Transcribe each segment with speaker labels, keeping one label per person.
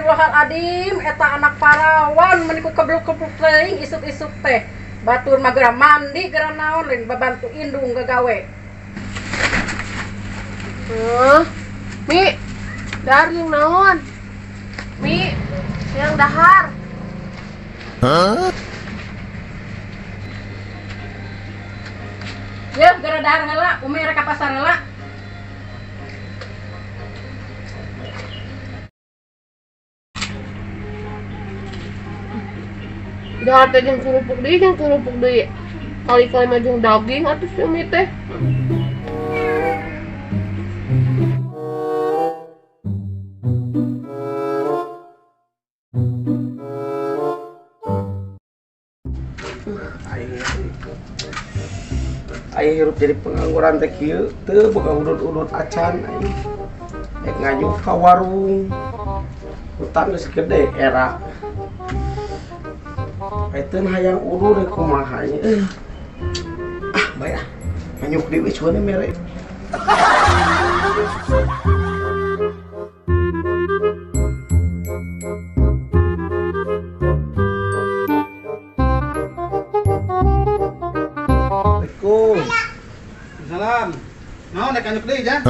Speaker 1: Astagfirullahaladzim, eta anak parawan meni ku kebluk-kebluk teuing isuk-isuk teh. Batur mah geura mandi geura naon lain babantu indung gagawe.
Speaker 2: Heuh. Mi, dahar jeung naon? Mi, yang dahar.
Speaker 1: Yeuh geura dahar heula, umi rek ka pasar heula.
Speaker 2: Dahar teh jeung kerupuk deui, jeung kerupuk deui. Kali-kali mah jeung daging atuh si Umi teh.
Speaker 3: Aing aing hirup jadi pengangguran teh kieu teu boga udut-udut acan aing. Rek nganyuk ka warung. Utang geus gede era. Aing hayang udud rek kumaha nya euy. Ah, bae ah. Nganyuk deui we cueun mere. Assalamualaikum.
Speaker 4: Salam. Naon rek nganyuk deui, Jan?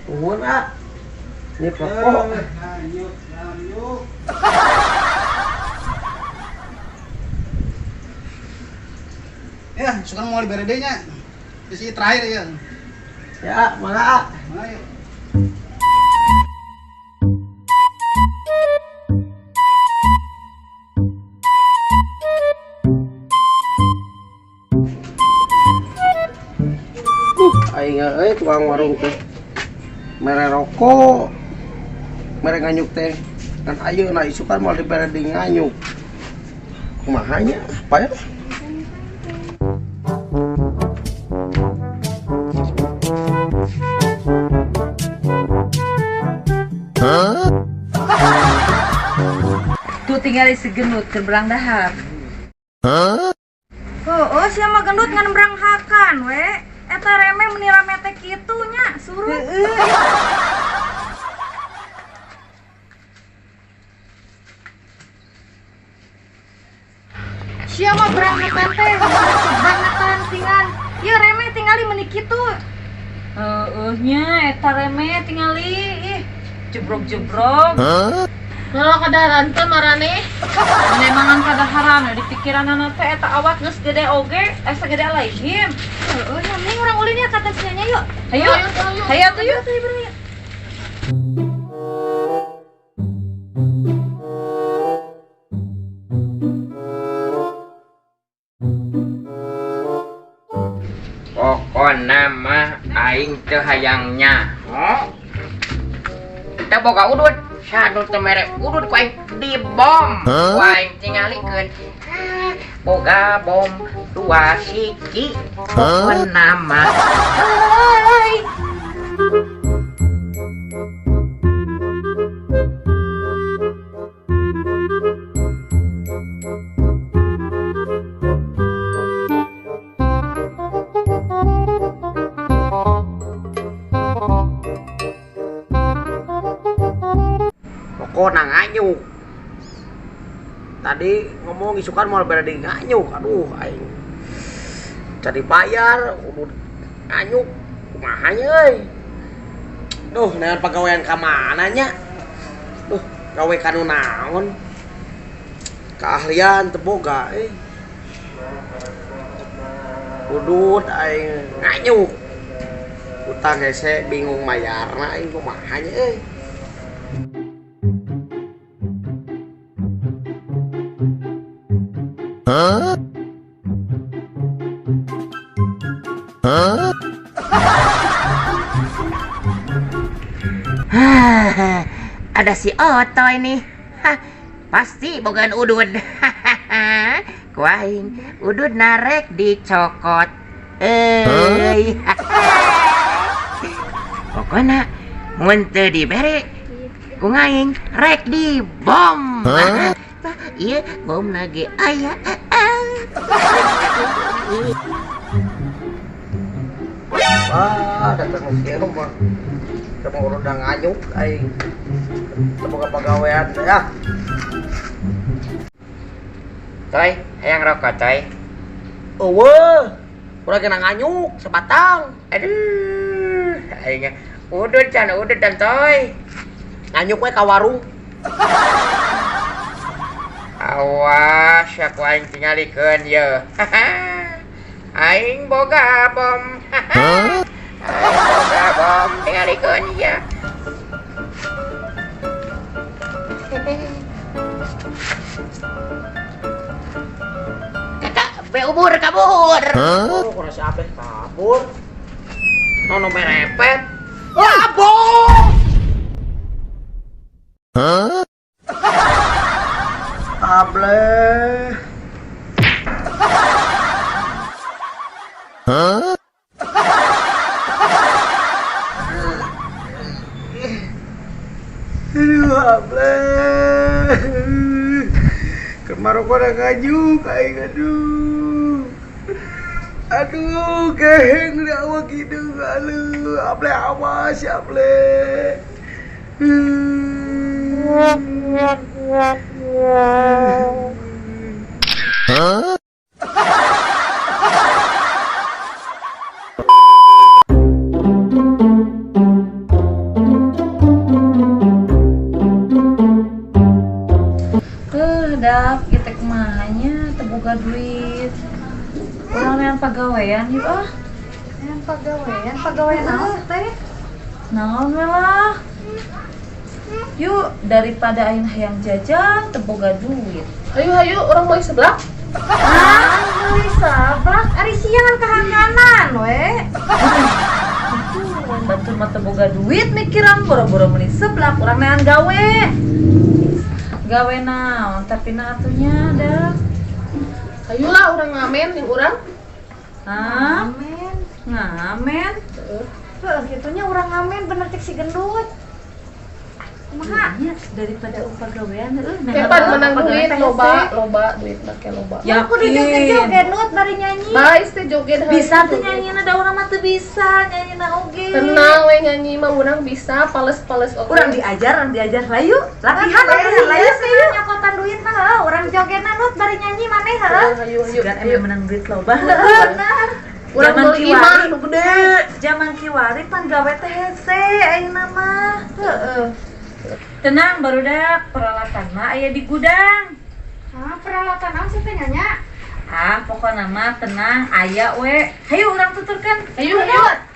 Speaker 3: Nuhun ah. Ini rokok.
Speaker 4: Nganyuk, nganyuk. Ya, suka mau dibere deui nya. Isi terakhir ya.
Speaker 3: Ya, mangga ah.
Speaker 4: Mangga yuk.
Speaker 3: Aing euy tukang warung teh. Mere rokok. Mere nganyuk teh. Kan ayeuna isukan moal dibere deui nganyuk. Kumaha nya? Apa ya?
Speaker 5: Tuh tinggal si gendut keur berang dahar.
Speaker 6: Oh, sia mah gendut ngan beranghakan we. Eta reme meni rame teh kitu nya, surut. Sia mah beranghakan teh kebangetan tingan. Ieu reme tingali meni kitu.
Speaker 5: Heueuh nya eta reme tingali ih jebrok-jebrok.
Speaker 2: Nah, kadaharan teh marane.
Speaker 5: Menemangan kadaharan di pikiranana teh eta awak geus gede oge, sagede alaihim.
Speaker 6: Heueuh nya mending urang ulin ya ka nya yuk.
Speaker 5: Hayu. Hayu atuh yuk.
Speaker 6: Tuh ieu.
Speaker 7: Pokona mah aing teu hayang nyaho. Teu boga udud, sanu teu mere udud ku aing dibom. Ku aing tingalikeun. Boga bom dua siki. Pokona mah.
Speaker 3: Pokona nganyuk. Tadi ngomong isukan mau bere deui nganyuk. Aduh aing. Jadi bayar udud nganyuk kumaha nya euy. Duh, neangan pagawean ka mana nya? Duh, gawe ka nu naon? Keahlian teu boga euy. Udud aing nganyuk. Utang hese bingung mayarna aing kumaha nya euy.
Speaker 7: Ada si Oto ini. Hah, pasti bogan udud. Ku aing udud narek dicokot. Euy. Pokona mun teu dibere ku ngaing rek dibom. Tah ieu bom ge aya.
Speaker 3: Ah, datang nu kieu mah. Teu udah nganyuk aing. Teu boga pagawean teh ah. Toy, hayang rokok toy. Eueuh. Urang kena nganyuk sebatang. Aduh, aing udut can udut dan toy. Nganyuk we ka warung. Awas, aku aing tingalikeun ye. Aing boga bom. Aing boga bom tingalikeun ye. Kakak, be ubur kabur. Oh, kurang si Abeh kabur. Nono merepet. Wah, bom. Able. Aduh, able. Kemarin gua udah ngajuk, aing aduh. Aduh, geheng udah awak hidung, aduh. Able awas, able.
Speaker 5: Dap, kita kumahanya teu boga duit. Urang yang pagawean yuk ah.
Speaker 6: Yang pagawean, pagawean naon teh?
Speaker 5: Naon we lah. Yuk, daripada aing hayang jajan teu boga duit.
Speaker 2: Hayu hayu orang mau sebelah.
Speaker 6: Ah, meuli seblak ari siangan kahakanan we.
Speaker 5: Batur mah teu boga duit mikiran boro-boro meuli seblak urang neangan gawe. Gawe naon tapi na atunya dah.
Speaker 2: Hayulah orang ngamen yang urang.
Speaker 5: Hah?
Speaker 6: Ngamen.
Speaker 5: Ngamen?
Speaker 6: Heuh, kitunya urang ngamen bener cek si gendut. Kumaha?
Speaker 5: Nya daripada upah gawean heuh.
Speaker 2: Kapan menang duit loba, loba duit make loba.
Speaker 5: Yakin.
Speaker 6: Kudu joget-joget nut bari nyanyi.
Speaker 2: Bae teh joget
Speaker 5: bisa tuh nyanyi da urang mah teu bisa nyanyi na oge.
Speaker 2: Tenang we nyanyi mah urang bisa pales-pales oge.
Speaker 5: Urang diajar layu. Latihan
Speaker 6: atuh
Speaker 5: layu
Speaker 6: sih nyokotan duit mah heuh, urang jogetna nut bari nyanyi maneh heuh.
Speaker 2: Hayu hayu.
Speaker 5: Sugan emang menang duit loba.
Speaker 6: Bener.
Speaker 2: Urang meuli imah nu gede.
Speaker 5: Zaman kiwari pan gawe teh hese ayeuna mah.
Speaker 6: Heeh.
Speaker 5: Tenang barudak, peralatan mah aya di gudang.
Speaker 6: Hah, peralatan naon sih teh nyonya?
Speaker 5: Ah, pokokna mah tenang, aya we. Hayu urang tuturkeun.
Speaker 2: Hayu hayu.
Speaker 5: Hah?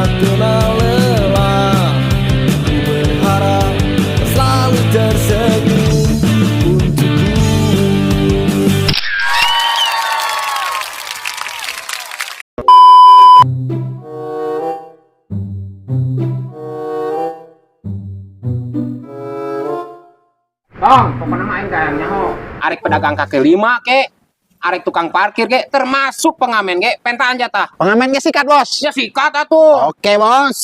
Speaker 8: Tak kenal lelah. Ku berharap kau selalu tersenyum untukku.
Speaker 7: Tong, pokoknya mah aing hayang nyaho. Arek pedagang kaki lima ke, arek tukang parkir ke, termasuk pengamen ke, pentaan jatah.
Speaker 3: Pengamen ge sikat, Bos.
Speaker 7: Ya sikat atuh.
Speaker 3: Oke, Bos.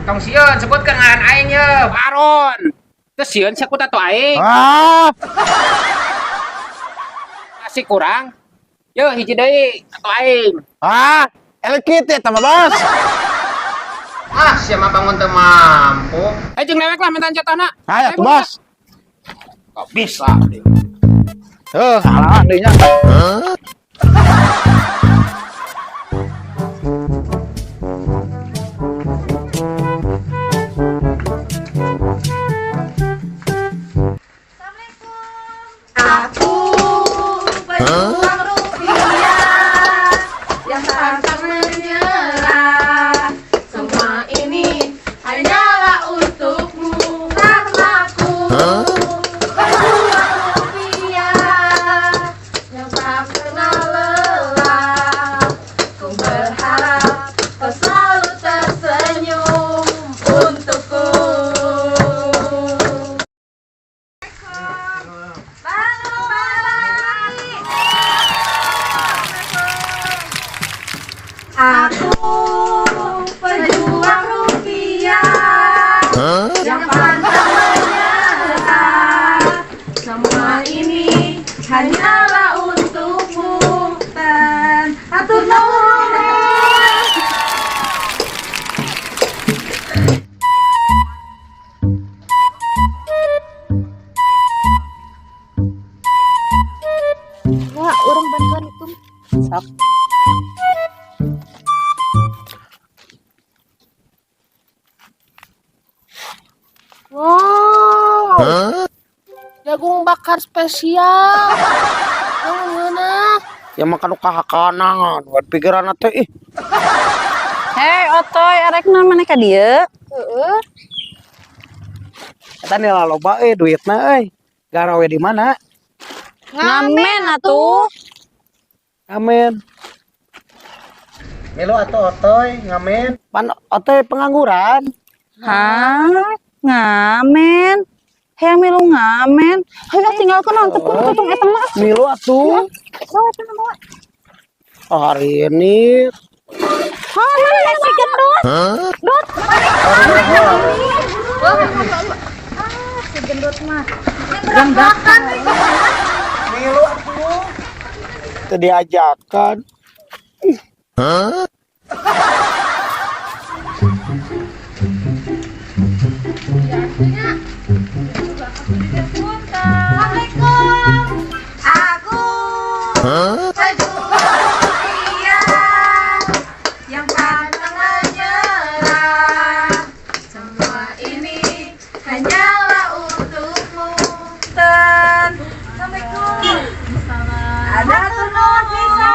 Speaker 7: Tong sieun sebutkeun ngaran aing ye, Baron. Teu sieun sia ku tato aing.
Speaker 3: Ah,
Speaker 7: Masih kurang. Yo hiji deui tato aing.
Speaker 3: ah, elkit ya tambah, Bos.
Speaker 7: Ah, sia mah bangun teu mampu. Eh jeung dewek lah mintaan jatahna.
Speaker 3: Ayo tuh, Bos.
Speaker 7: Kok bisa?
Speaker 3: Tuh, salah deui nya.
Speaker 5: Aku pejuang rupiah yang pantang menyerah. Semua ini hanyalah untukmu karena aku pejuang rupiah yang tak kenal lelah. Ku berharap kau selalu tersenyum untukku. Aku pejuang rupiah yang pantang menyerah. Semua ini hanyalah untukmu dan atur nuhun.
Speaker 6: Wah, urang bantuan itu.
Speaker 3: Sok.
Speaker 2: Wow. Jagung bakar spesial. Yang mana?
Speaker 3: Ya makan kahakanan, buat pikiran teh ih.
Speaker 6: Hei, Otoy, arek naon maneh ka dieu?
Speaker 2: Heeh.
Speaker 3: Eta nilai loba euy duitna euy. Garawe di mana?
Speaker 6: Ngamen atuh.
Speaker 3: Ngamen. Milu atuh Otoy ngamen. Pan Otoy pengangguran.
Speaker 6: Hah? Ngamen? Hayang milu ngamen. Hayu ah, tinggalkeun naon tepung tutung eta mah.
Speaker 3: Milu atuh.
Speaker 6: Bawa eta mah, bawa.
Speaker 3: Oh, hari ini
Speaker 6: Hah, mana si gendut? Dut.
Speaker 5: Ah, si gendut mah. Makan.
Speaker 3: Milu atuh. Teu diajakan.
Speaker 5: Assalamualaikum. Aku pejuang rupiah yang pantang menyerah. Semua ini hanyalah untukmu. Dan Assalamualaikum. Ada turun bisa.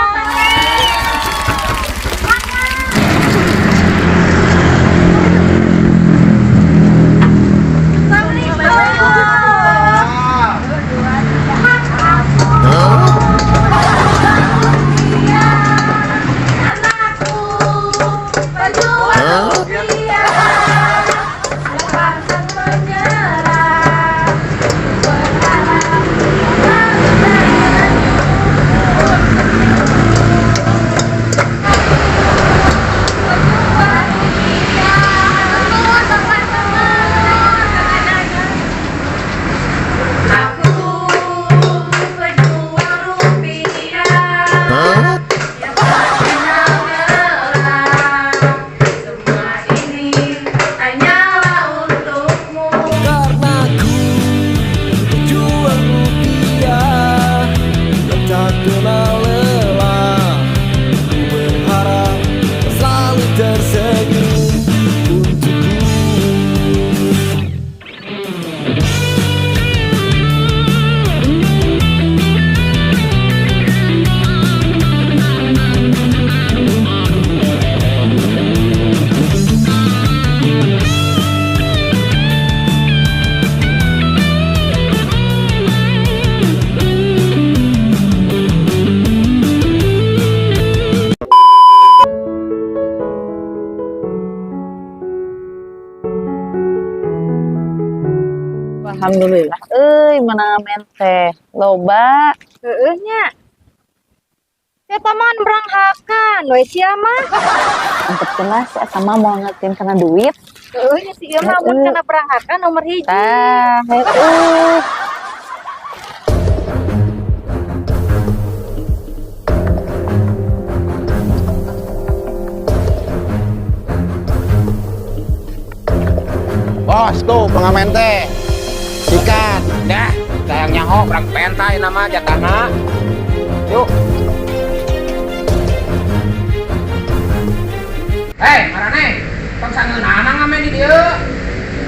Speaker 6: Alhamdulillah euy, menang ngamen teh loba.
Speaker 9: Heeh nya. Siapa mah beranghakan we sia mah.
Speaker 6: Antepkeun lah si eta mah moal ngertiin kana duit.
Speaker 9: Heeh nya, si ieu mah mun
Speaker 6: Heeh.
Speaker 9: kana beranghakan nomor 1.
Speaker 6: Tah, heueuh.
Speaker 4: Bos, tuh pengamen teh. Sikat.
Speaker 7: Dah, sayang nyaho urang pentai nama jatahna. Yuk. Hei, marane. Tong sangeunahna ngamen di dieu.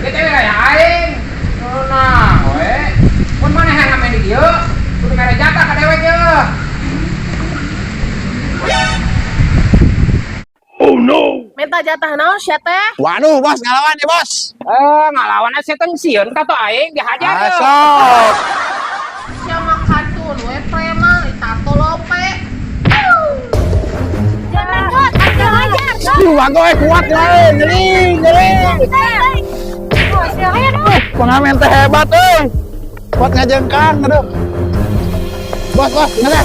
Speaker 7: Ieu teh wilayah aing. Nah, we. Mun maneh hayang ngamen di dieu, kudu mere jatah ka dewek ye.
Speaker 2: Minta jatah naon sia teh?
Speaker 4: Waduh, bos, ngalawan ya, bos.
Speaker 7: Eh, ngalawan setan sieun ka aing dihajar ye.
Speaker 4: Asok.
Speaker 2: Sia mah kantun we preman, ditato lope.
Speaker 9: Jangan takut, ajar ajar.
Speaker 4: Ih, wago eh kuat lah, eh. Ngeri, ngeri.
Speaker 9: Oh, sia aya dong.
Speaker 4: Pengamen teh hebat, euy. Kuat ngajengkang, aduh. Bos, bos, ngeri.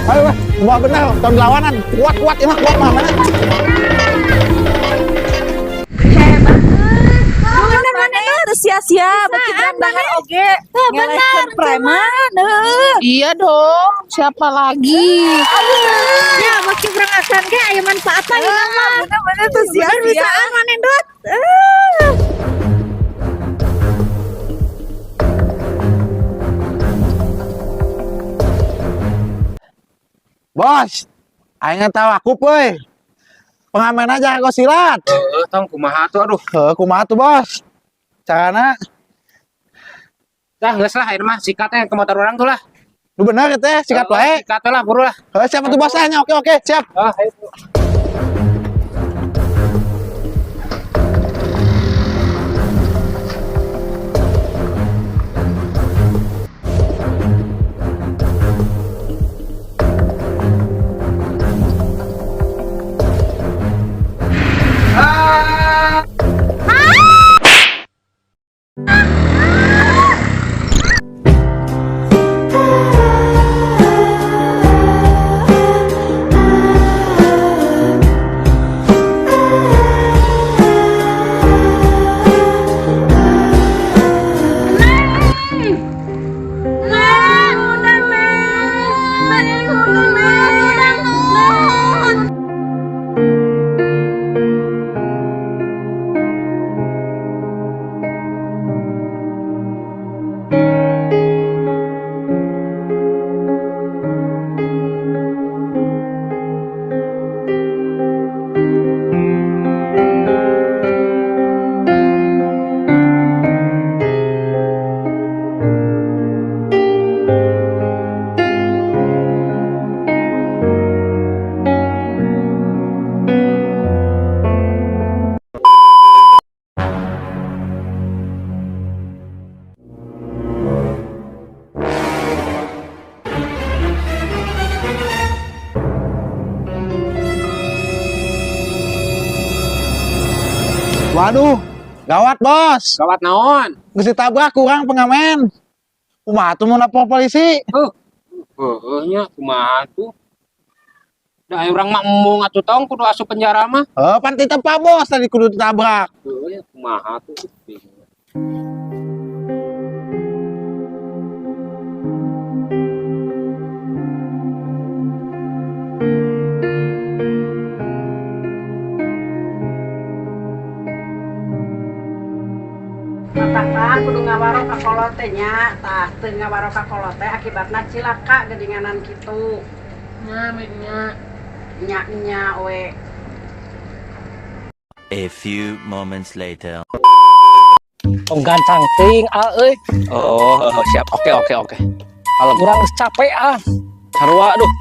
Speaker 4: Ayo, bos. Bawa bener, tahun lawanan. Kuat, kuat, ini mah kuat mah, mana?
Speaker 5: Bener mana teu sia-sia beuki berang oge.
Speaker 9: Bener,
Speaker 5: preman heueuh.
Speaker 2: Iya dong, siapa lagi?
Speaker 9: Ya, beuki beranghakan ge aya manfaatna ieu mah.
Speaker 5: Bener-bener teu
Speaker 9: Bener
Speaker 5: sia-sia.
Speaker 9: bisaan maneh Dot.
Speaker 4: Bos, aing tahu aku, euy. Pengamen aja jago silat.
Speaker 7: Heeh, tong kumaha tuh aduh.
Speaker 4: Heuh, kumaha tuh, bos? Carana
Speaker 7: Dah geus lah ayeuna mah sikatnya ke motor orang tuh lah.
Speaker 4: lu bener ya teh, sikat wae.
Speaker 7: Sikat lah buru lah.
Speaker 4: Heuh, siapa tuh bosnya? Oke, oke, siap.
Speaker 7: Ah, ayo.
Speaker 9: Neng, udah neng. Neng, udah neng. Neng.
Speaker 4: Waduh, gawat, bos.
Speaker 7: Gawat naon?
Speaker 4: Geus ditabrak kurang pengamen. Kumaha tuh mau lapor polisi?
Speaker 7: Heueuh nya kumaha tuh? Da aya urang mah embung atuh tong kudu asup penjara mah.
Speaker 4: Heuh, pan teu bos tadi kudu ditabrak.
Speaker 7: Heueuh nya kumaha tuh? Bingung.
Speaker 1: Matakan kudu ngawaro ka kolot teh nya, tah teu ngawaro ka kolot teh akibatna cilaka geuninganan kitu.
Speaker 2: Nya, nya.
Speaker 1: Nya nya we.
Speaker 8: A few moments later.
Speaker 10: Tong gancang teuing ah euy.
Speaker 3: Oh, siap. Oke, oke, oke. Kalau
Speaker 10: Urang geus capek ah.
Speaker 3: Sarua aduh.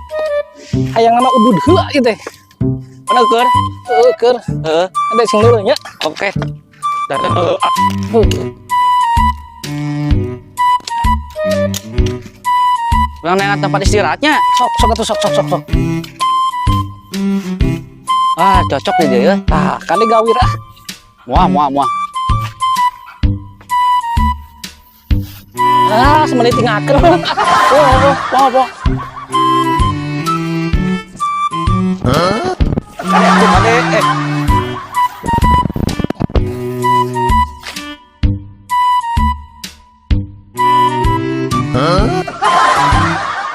Speaker 10: Hayang nama udud heula ieu teh.
Speaker 3: Mana keur?
Speaker 10: Heueuh keur.
Speaker 3: Heeh.
Speaker 10: Ada sing nurun nya.
Speaker 3: Oke. Datang.
Speaker 10: Heuh.
Speaker 3: Urang neangan tempat istirahatnya.
Speaker 10: Sok sok atuh sok sok sok sok.
Speaker 3: Ah, cocok nih dia ya.
Speaker 10: Tah, kali gawir ah.
Speaker 3: Muah, muah, muah.
Speaker 10: Ah, semenit ngakeun. Oh, oh, oh, oh.
Speaker 3: Tuh kade eh.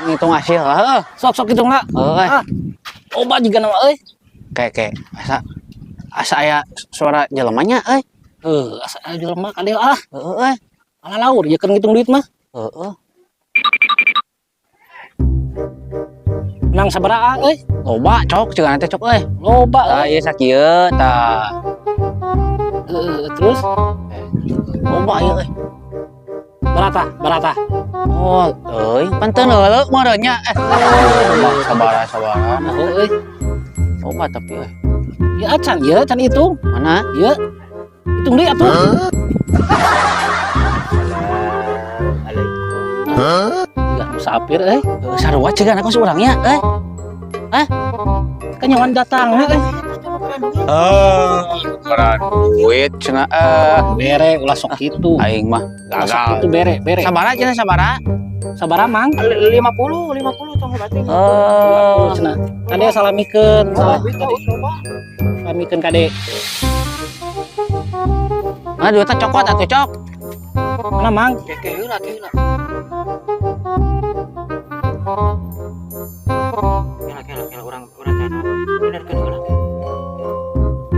Speaker 4: Ngitung hasil lah, heuh.
Speaker 10: Sok sok hitung lah.
Speaker 4: Heuh.
Speaker 10: Ah. Obat juga nama euy.
Speaker 4: Kayak kayak asa asa aya suara jelemanya euy.
Speaker 10: Heuh, asa aya jelema kade ah.
Speaker 4: Heeh euy.
Speaker 10: Alah laur, ya kan ngitung duit mah.
Speaker 4: Heeh.
Speaker 10: Menang sabaraha euy?
Speaker 4: Loba cok ceuk teh cok euy.
Speaker 10: Loba
Speaker 4: Tah
Speaker 10: euy.
Speaker 4: ieu sakieu tah.
Speaker 10: Heeh, terus
Speaker 4: Loba ieu euy.
Speaker 10: barata, barata.
Speaker 4: Oh, euy, pan teu neuleuh meureun nya. Eh, loba sabaraha sabaraha.
Speaker 10: Oh, euy.
Speaker 4: Loba tapi euy.
Speaker 10: Ya acan, ya can hitung.
Speaker 4: Mana?
Speaker 10: Ya. Hitung deui atuh.
Speaker 3: Assalamualaikum.
Speaker 10: Tiga musafir euy.
Speaker 4: Heuh, sarua ceuk aku seurang nya euy.
Speaker 10: Kan nyawan datang euy.
Speaker 4: Eh, tukeran duit cenah eh.
Speaker 10: Bere ulah sok kitu.
Speaker 4: Aing mah
Speaker 10: Ulah sok
Speaker 4: gagal.
Speaker 10: kitu bere, bere.
Speaker 4: Sabaraha cenah sabaraha?
Speaker 10: Sabaraha mang?
Speaker 7: 50, 50 tong berarti.
Speaker 4: Oh,
Speaker 10: Cenah. Kade salamikeun, salam kade. Salamikeun kade.
Speaker 4: Mana duitnya cokot atuh cok.
Speaker 10: Mana mang?
Speaker 7: Ke heula, ke heula. Kela kela kela urang urang cara. Benerkeun heula.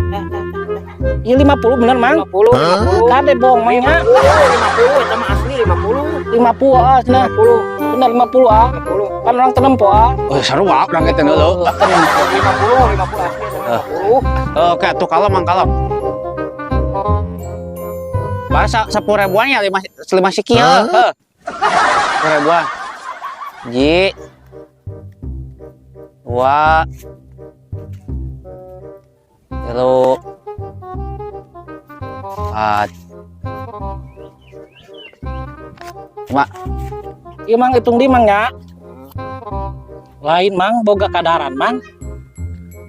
Speaker 7: Dah dah dah. Dah.
Speaker 10: Ieu 50 bener mang?
Speaker 7: 50, 50.
Speaker 10: Kade bohong mang nya.
Speaker 7: 50, 50 eta mah asli 50.
Speaker 10: 50 ah cenah.
Speaker 7: 50,
Speaker 10: Bener 50 ah.
Speaker 7: 50.
Speaker 10: Pan urang teu nempo ah.
Speaker 4: Oh, sarua urang ge teu neuleuh.
Speaker 7: 50, 50 asli eta mah 50.
Speaker 4: Oke, tuh kalem mang kalem. Bahasa 10 ribuan ya lima lima siki heuh. Heuh. 10 ribuan. Ji. Dua. Tilu. Empat. Lima.
Speaker 10: Ieu mang hitung di mang nya. Lain mang boga kadaharan mang.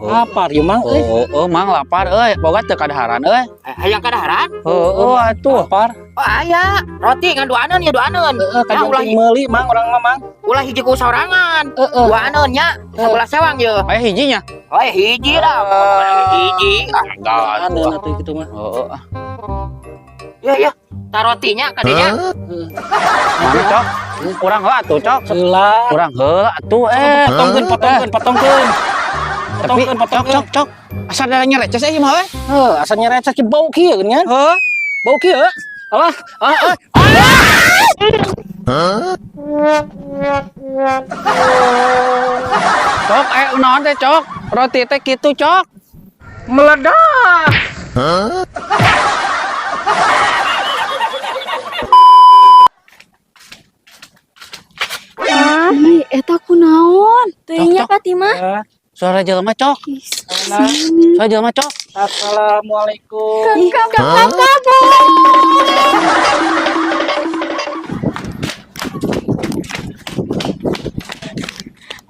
Speaker 4: Oh.
Speaker 10: Lapar ieu mang euy.
Speaker 4: Oh, oh, mang lapar euy, boga teu kadaharan euy.
Speaker 7: Hayang kadaharan?
Speaker 4: Heeh, atuh.
Speaker 10: Lapar.
Speaker 7: Oh aya, roti ngan duaneun ya duaneun.
Speaker 10: Heeh,
Speaker 7: Ya ulah
Speaker 10: kajeun meuli mang urang mah mang.
Speaker 7: Ulah hiji ku sorangan.
Speaker 10: Heeh.
Speaker 7: Duaneun nya, sabelah sewang ye.
Speaker 4: Aya hijinya.
Speaker 7: Oh hiji lah, hiji. Ah,
Speaker 4: Gagal
Speaker 10: Duaneun atuh kitu mah.
Speaker 4: Heeh.
Speaker 7: Ya ya, ta rotinya kadinya.
Speaker 10: Heeh.
Speaker 4: Mana cok? Kurang heula atuh cok.
Speaker 10: Heula.
Speaker 4: Kurang heula atuh eh.
Speaker 10: Potongkeun, potongkeun, potongkeun.
Speaker 4: Tapi
Speaker 10: Potongkeun,
Speaker 4: cok
Speaker 10: potongkeun.
Speaker 4: Cok cok. Asa da nyereces euy mah euy.
Speaker 10: Heuh, asa nyereces ki bau kieu geuningan.
Speaker 4: Heuh.
Speaker 10: Bau kieu. Alah, ah, ah.
Speaker 4: Cok, eh naon teh cok? Roti teh kitu cok.
Speaker 1: Meledak.
Speaker 6: Ih, eta kunaon?
Speaker 9: Teuing nya
Speaker 4: Cok, cok.
Speaker 9: Fatimah.
Speaker 4: Suara jelema cok. Suara jelema cok.
Speaker 10: Assalamualaikum.
Speaker 9: Ih, kakak.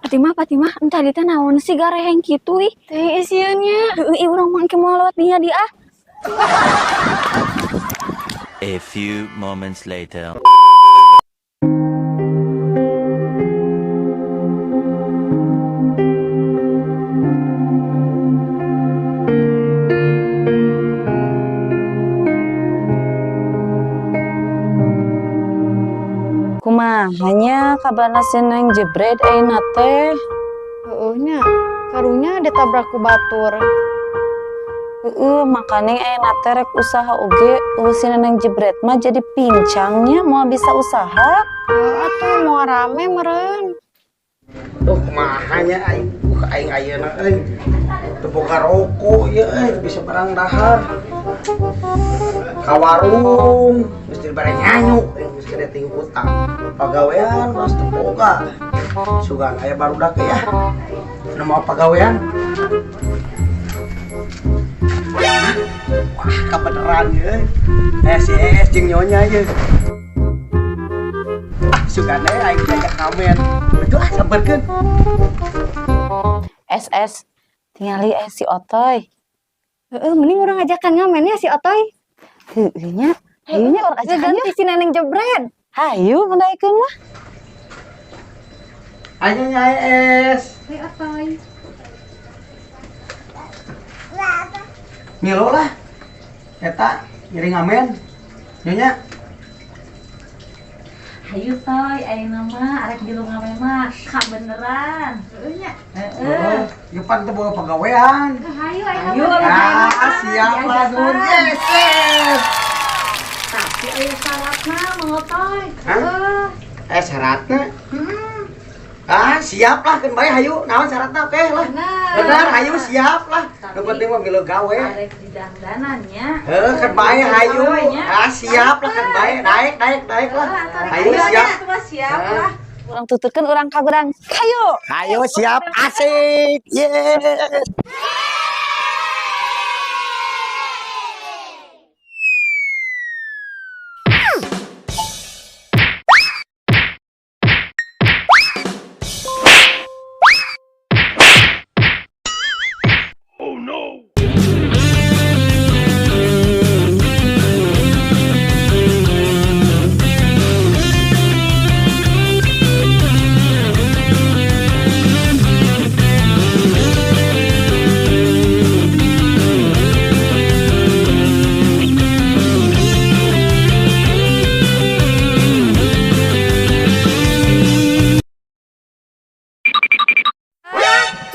Speaker 9: Fatimah, Fatimah, entah di teh naon sih gareheng kitu ih. Teh isieun nya. Heueuh, ih urang mah engke moal lewat dinya di ah.
Speaker 8: A few moments later.
Speaker 6: Kumaha nya kabarna si Neng jebret ayeuna teh?
Speaker 11: Heueuh nya, karunya ditabrak ku batur.
Speaker 6: Heeh, makanya ayeuna teh rek usaha oge euweuh si Neneng jebret mah jadi pincangnya moal bisa usaha.
Speaker 11: Heuh atuh moal rame meureun.
Speaker 3: Duh, kumaha nya aing, aing ayeuna euy. Teu boga rokok ieu euy, bisa barang dahar. Ka warung, geus dibere nyanyuk, aing geus gede ting utang. Pagawean geus teu boga. Sugan aya barudak ya. Nu mau pagawean. Wah, kebeneran euy. Eh si ES jeung nyonya ieu. Ah, sugan we aing diajak ngamen. Betul ah, sampeurkeun.
Speaker 6: SS tingali eh si Otoy.
Speaker 11: Heeh, mending urang ajakan ngamen ya si Otoy.
Speaker 6: Heueuh nya. Heueuh nya urang ajakan
Speaker 11: Ganti si Neneng jebret.
Speaker 6: Hayu menaikeun mah.
Speaker 3: Ayo nyai es.
Speaker 5: Hayu atoy.
Speaker 3: Milu lah. Eta ngiring ngamen. Nyonya.
Speaker 5: Hayu toy, ayeuna mah arek milu ngamen mah kabeneran. Heueuh nya. Heeh.
Speaker 3: Ieu pan teu boga pagawean.
Speaker 5: Hayu ayeuna mah.
Speaker 3: Ah, siap lah nuhun. Yes, yes.
Speaker 5: Tapi aya syaratna Mang Otoy.
Speaker 3: Hah? Syaratna? Ah, siap lah keun bae hayu. Naon syaratna oke lah. Bener, hayu siap lah. Nu penting mah milu gawe.
Speaker 5: Arek didangdanan nya.
Speaker 3: Heuh, keun bae hayu. Ah, siap lah keun bae. Naik, naik, naik lah. Hayu siap.
Speaker 5: Siap lah.
Speaker 6: Urang tuturkeun urang ka urang. Hayu.
Speaker 3: Hayu siap asik. Yes.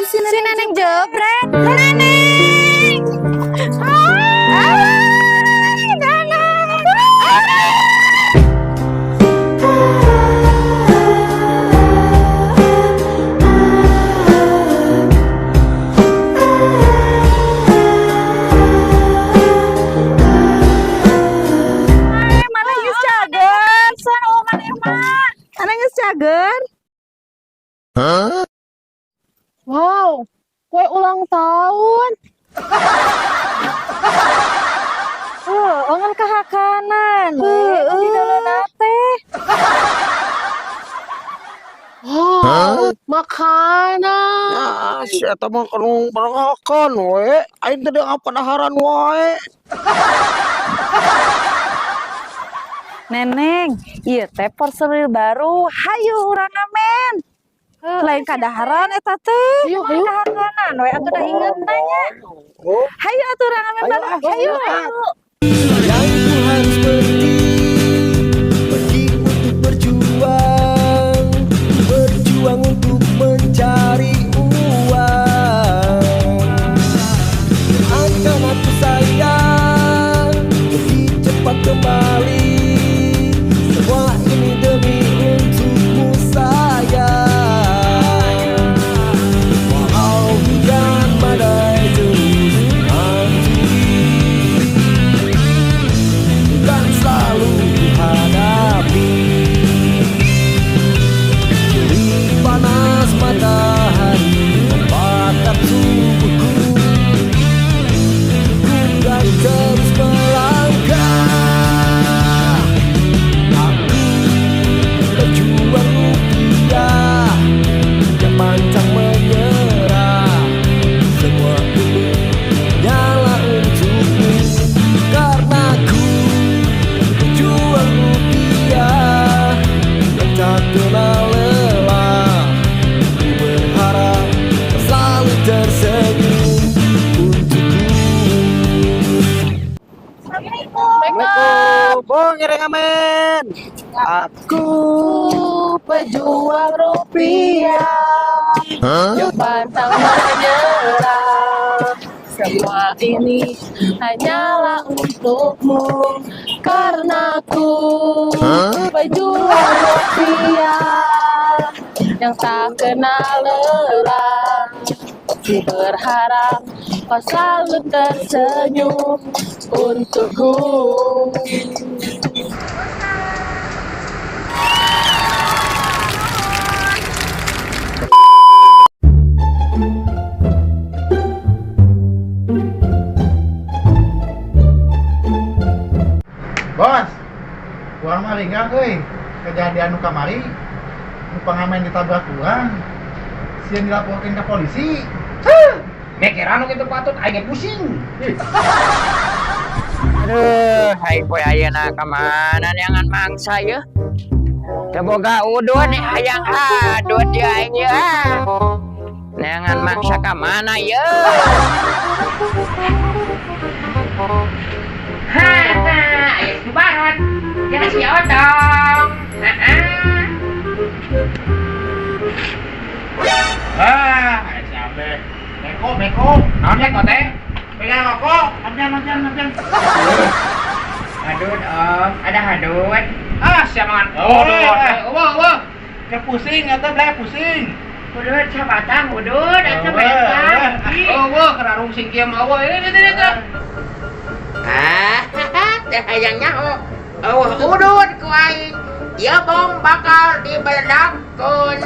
Speaker 6: Si Neneng jebret. Neneng. Ah, Neneng. Mana geus cager? Sana oh maneh mah. Mana geus cager?
Speaker 2: Wow, kue ulang tahun.
Speaker 6: Heeh, ngan kahakanan. Heeh, di dalam teh.
Speaker 2: Wow, makanan.
Speaker 3: Nah, si eta mah kanu makan we. Aing teh apa daharan wae.
Speaker 6: Neneng, ieu teh porselil baru. Hayu urang ngamen. Lain kadaharan eta teh.
Speaker 2: Hayu, hayu.
Speaker 6: Kahakanan we atuh da inget nanya. Hayu atuh urang ngamen baru. Hayu, hayu.
Speaker 12: Yang ku harus pergi, pergi untuk berjuang, berjuang untuk mencari uang. Akan aku sayang, lebih cepat kembali. Semua ini demi untukmu sayang. Walau hujan badai terus menghantui, kan selalu kuhadapi. Terik panas matahari membakar tubuhku, ku kan terus melangkah. Aku berjuang rupiah, yang pantang menyerah. Semua ini nyala untukmu, karena ku berjuang rupiah yang tak kenal lelah. Ku berharap kau selalu tersenyum untukku.
Speaker 3: Assalamualaikum. Bung ngiring ngamen. Aku
Speaker 2: pejuang rupiah, yang pantang menyerah. Semua ini hanyalah untukmu, karena ku pejuang rupiah yang tak kenal lelah. Ku berharap kau selalu tersenyum untukku.
Speaker 4: Bos, urang mah ringan euy. Kejadian nu kamari, nu pengamen ditabrak urang. Sieun dilaporkeun ke polisi.
Speaker 7: Mikiran nu kitu patut aing ge pusing. Aduh, aing poe ayeuna ka mana neangan mangsa yeuh. Teu boga udud hayang hadud ya aing ya. Neangan mangsa ka mana ye? Haha, aya si Baron. Jeung si Otong.
Speaker 4: Ah, siapa? Beko, beko. Naon ya teh? Pegang rokok. Ampian, ampian, ampian.
Speaker 7: Hadud, Om. Ada hadud.
Speaker 4: Ah, siapa mangan? Oh, wah, wah. Ke pusing atau belah pusing.
Speaker 7: Hudud sabatang hudud atuh bentang.
Speaker 4: Oh, wah, kena rungsing kieu mah. Wah, ini.
Speaker 7: Ah, teh hayang nyaho. Eueuh udud ku aing. Ieu bom bakal dibeledakkeun.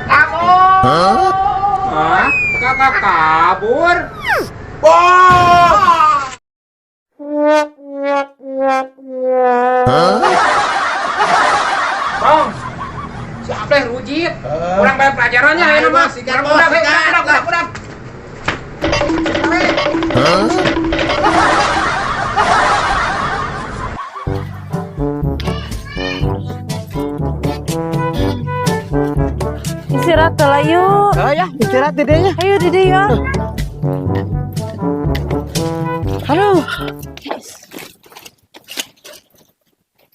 Speaker 7: Kabur.
Speaker 4: Hah? Kakak kabur? Bom! Bang, siapa yang rujit? Kurang banyak pelajarannya ya nama. Udah, udah.
Speaker 6: Istirahat lah yuk.
Speaker 3: Oh ya, istirahat dedenya.
Speaker 6: Ayo dede ya.
Speaker 3: Aduh.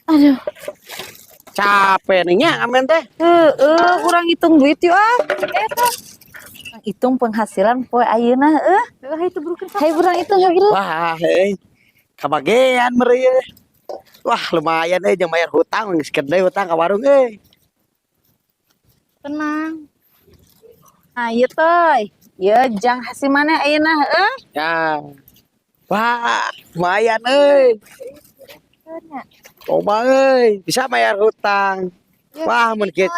Speaker 6: Aduh.
Speaker 3: Capek nih nya amen teh.
Speaker 6: Heeh, kurang hitung duit yuk ah. Eta. Hitung penghasilan poe ayeuna heuh. Heeh, itu burukeun. Hayu urang hitung hayu.
Speaker 3: Wah, heuy. Kabagean meureun ieu. Wah, lumayan euy jeung bayar hutang geus gede hutang ka warung euy.
Speaker 6: Tenang. Nah, ieu toy. Ieu jang hasil mana ayeuna heuh?
Speaker 3: Ya. Wah, lumayan euy. Coba euy, bisa bayar hutang. Wah, mun kieu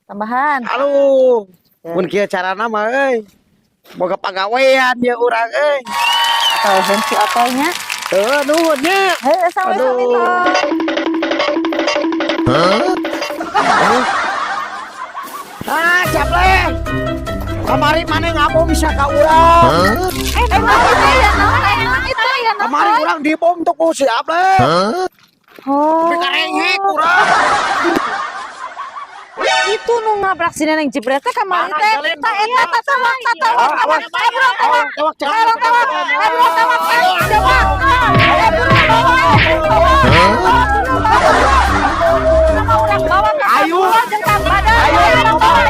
Speaker 6: tambahan.
Speaker 3: Aduh, mun kieu carana mah euy. Boga pagawean ye urang euy.
Speaker 6: Atau si otoynya.
Speaker 3: Heuh, nuhun nya.
Speaker 6: Heuh, sami-sami toy.
Speaker 3: Hah? Ah, caple. Kamari mana ngabom bisa ka urang? Kamari urang dibom tuh ku si Able.
Speaker 6: Oh.
Speaker 3: Tapi karengek urang.
Speaker 6: Itu nu ngabrak si Neneng jebret teh kamari teh. Ta eta ta tewak ta tewak tewak tewak
Speaker 3: tewak
Speaker 6: tewak tewak tewak tewak
Speaker 3: Ayo.
Speaker 6: Ayo. Ayo.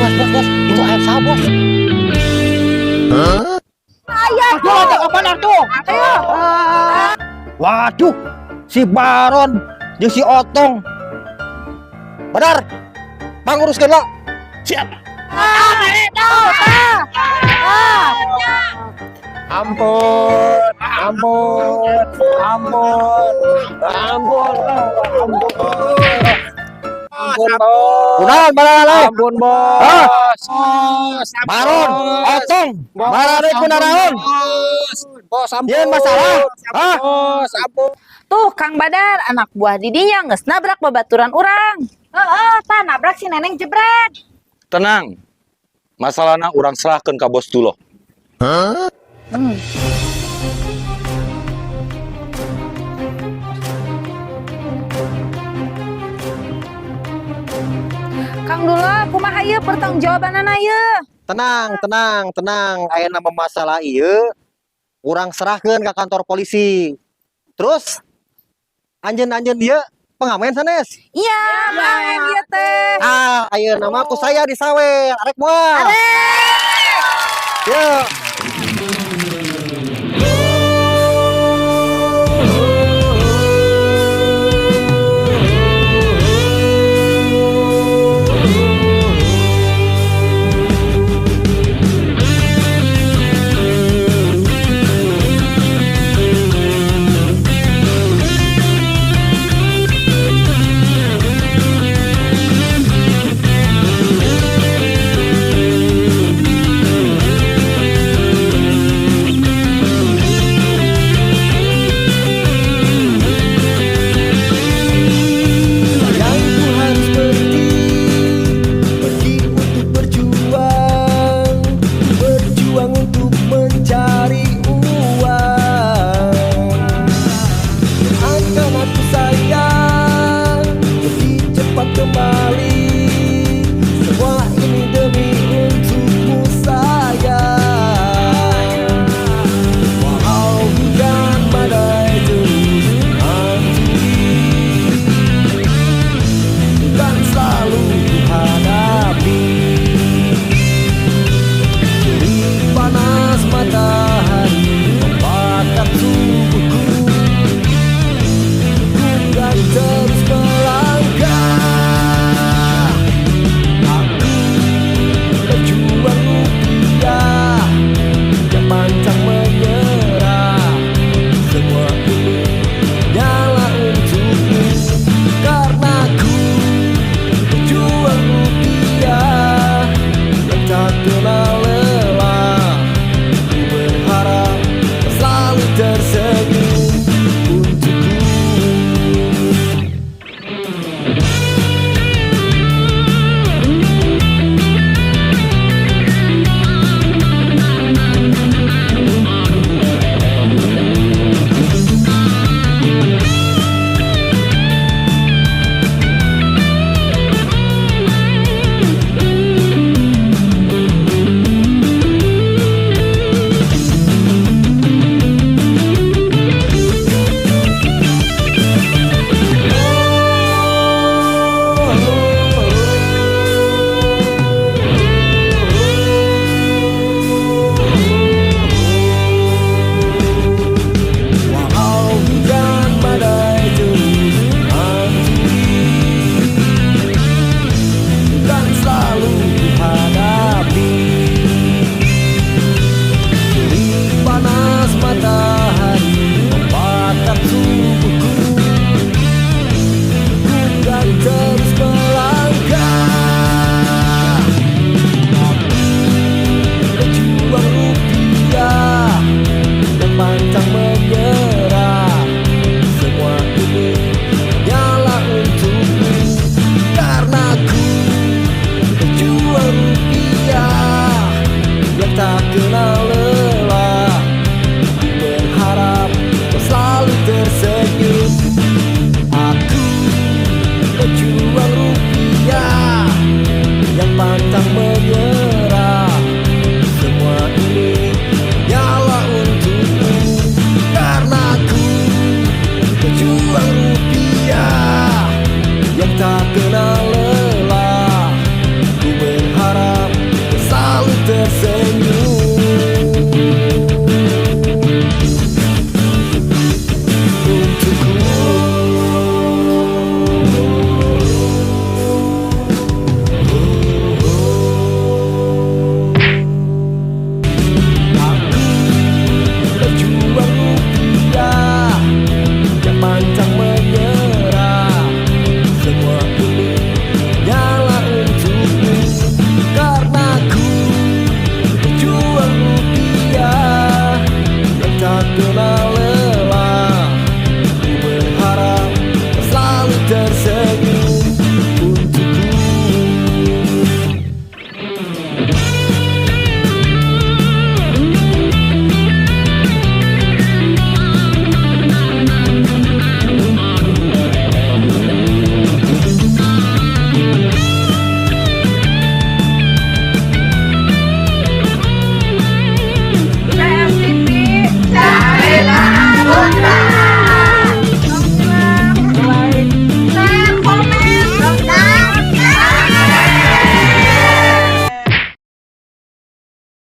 Speaker 3: Bos, bos, bos, itu ayam sah, bos.
Speaker 6: Hah? Ayam.
Speaker 3: Aduh, ada kapan tuh?
Speaker 6: Ayo.
Speaker 4: Waduh, si Baron jeung si Otong. Benar. Panguruskeun lo.
Speaker 3: Siap.
Speaker 4: Ampun, ampun, ampun, ampun, ampun. Ampun, bos.
Speaker 3: Kunaon balalai?
Speaker 4: Ampun, bos.
Speaker 3: Baron, Otong, barare kunaraon?
Speaker 4: Bos, ampun.
Speaker 3: Yeun masalah? Hah?
Speaker 4: Bos, ampun.
Speaker 6: Tuh Kang Badar, anak buah didinya geus nabrak babaturan urang. Heeh, tah nabrak si Neneng jebret.
Speaker 13: Tenang. Masalahna urang serahkeun ka bos Duloh.
Speaker 6: Hah? Kang Duloh, kumaha ieu pertanggungjawabanana ieu?
Speaker 4: Tenang, tenang, tenang. Ayeuna mah masalah ieu urang serahkeun ka kantor polisi. Terus anjeun-anjeun ieu pengamen sanes?
Speaker 6: Iya, pengamen ieu teh.
Speaker 4: Ah, ayeuna mah ku saya disawer. Arek moal?
Speaker 6: Arek.
Speaker 4: Yeuh.